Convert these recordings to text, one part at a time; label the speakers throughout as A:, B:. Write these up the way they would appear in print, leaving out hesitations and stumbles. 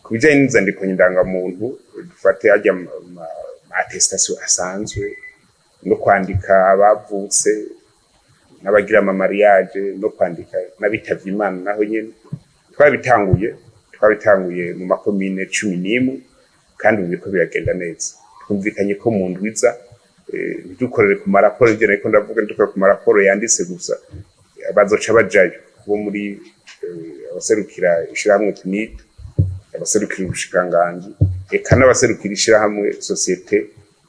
A: Ku bijanye n'inzandiko ndangamuntu, dufate harya attestation asanzwe no kwandika abavutse n'abagira ama mariage no kwandika n'abitavye Imana, naho nyene twabitanguye mu makomine 11, kandi ubu biriko biragenda neza. Twumvikanye ko mu ndwiza ntidukorere ku maraporo, ivyo nariko ndavuga, ntidukorere ku maraporo yanditse gusa. Bazoca bajayo bo muri abaserukira ishirahamwe PNID, abaserukira ubushikiranganji, eka n'abaserukira ishirahamwe société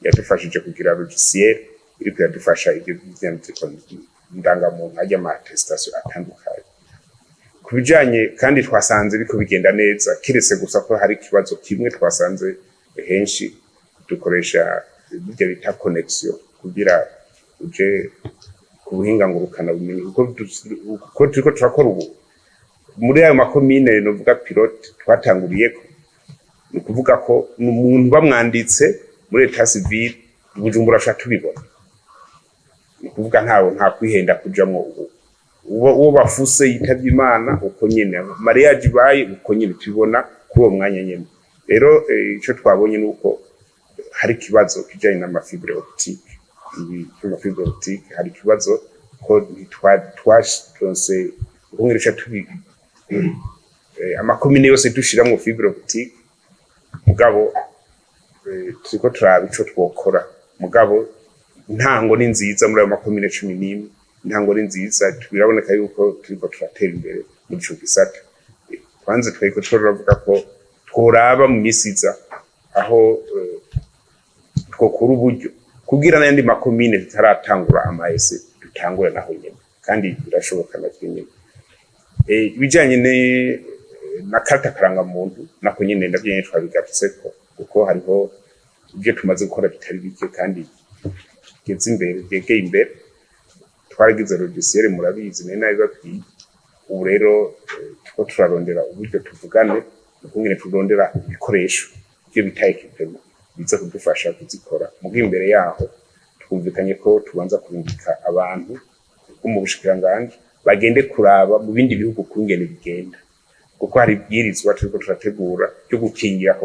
A: yadufashije kugira logiciel iriko iradufasha ivyo vyandiko ndangamuntu, harya ama attestation atandukanye. Ku bijanye kandi twasanze biriko bigenda neza, kiretse gusa ko hari ikibazo kimwe twasanze. Henshi dukoresha ibyo bita connexion kugira uje ku buhinga ngurukana bumenyi, kuko turiko turakora ubu muri ayo makomine novuga pilote twatanguriyeko. Ni ukuvuga ko umuntu bamwanditse muri état civil Bujumbura aca tubibona. Ni ukuvuga ntawe nta kwihenda kujamwo. Ubu uwo bafuse yitavye Imana uko nyene, mariage ibaye uko nyene, tubibona kuri uwo mwanya nyene. Rero ico twabonye ni uko hari ikibazo kijanye n'ama fibre optique. Ibi vy'ama fibre optique hari ikibazo ko ntitwaronse ukungene tubi amakomine yose dushiramwo fibre optique. Mugabo turiko turaba ico twokora. Mugabo intango ni nziza muri ayo makomine 11, intango ni nziza, biraboneka yuko turiko turatera imbere muri ico gisata. Kwanza twariko turavuga ko tworaba mu misi iza aho twokura uburyo kugira n'ayandi makomine tutaratangura ama essais dutangure naho nyene, kandi birashoboka navyo nyene. Ibijanye na karata karangamuntu nako nyene navyo nyene twabigarutseko, kuko hariho ibyo tumaze gukora bitari bike kandi bigeze imbere, byegeye imbere. Twaragize logiciel, murabizi, nari nabibabwiye. Ubu rero turiko turarondera uburyo tuvugane ukungene turondera ibikoresho byo bita équipement biza kudufasha kuzikora. Muga imbere yaho twumvikanye ko tubanza kurungika abantu bo mu bushikiranganji bagende kuraba mu bindi bihugu kungene bigenda, kuko hari ibwirizwa turiko turategura ryo gukingira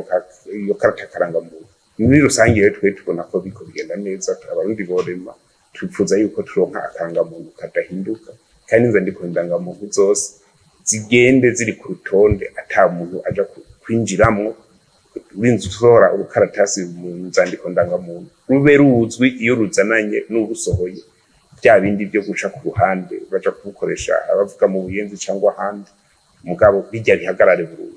A: iyo karata karangamuntu. Muri rusange rero twe tubona ko biko bigenda neza. Abarundi borema twifuza yuko turonka akarangamuntu kadahinduka, kandi inzandiko ndangamuntu zose zigende ziri ku rutonde, ata muntu aja kwinjiramwo urinze usohora urukaratasi mu nzandiko ndangamuntu, rube ruzwi iyo ruzananye n'urusohoye. Bya bindi byo guca ku ruhande baja kubukoresha abavuga mu Buyenzi cyangwa ahandi, mugabo bijya bihagarare burundu.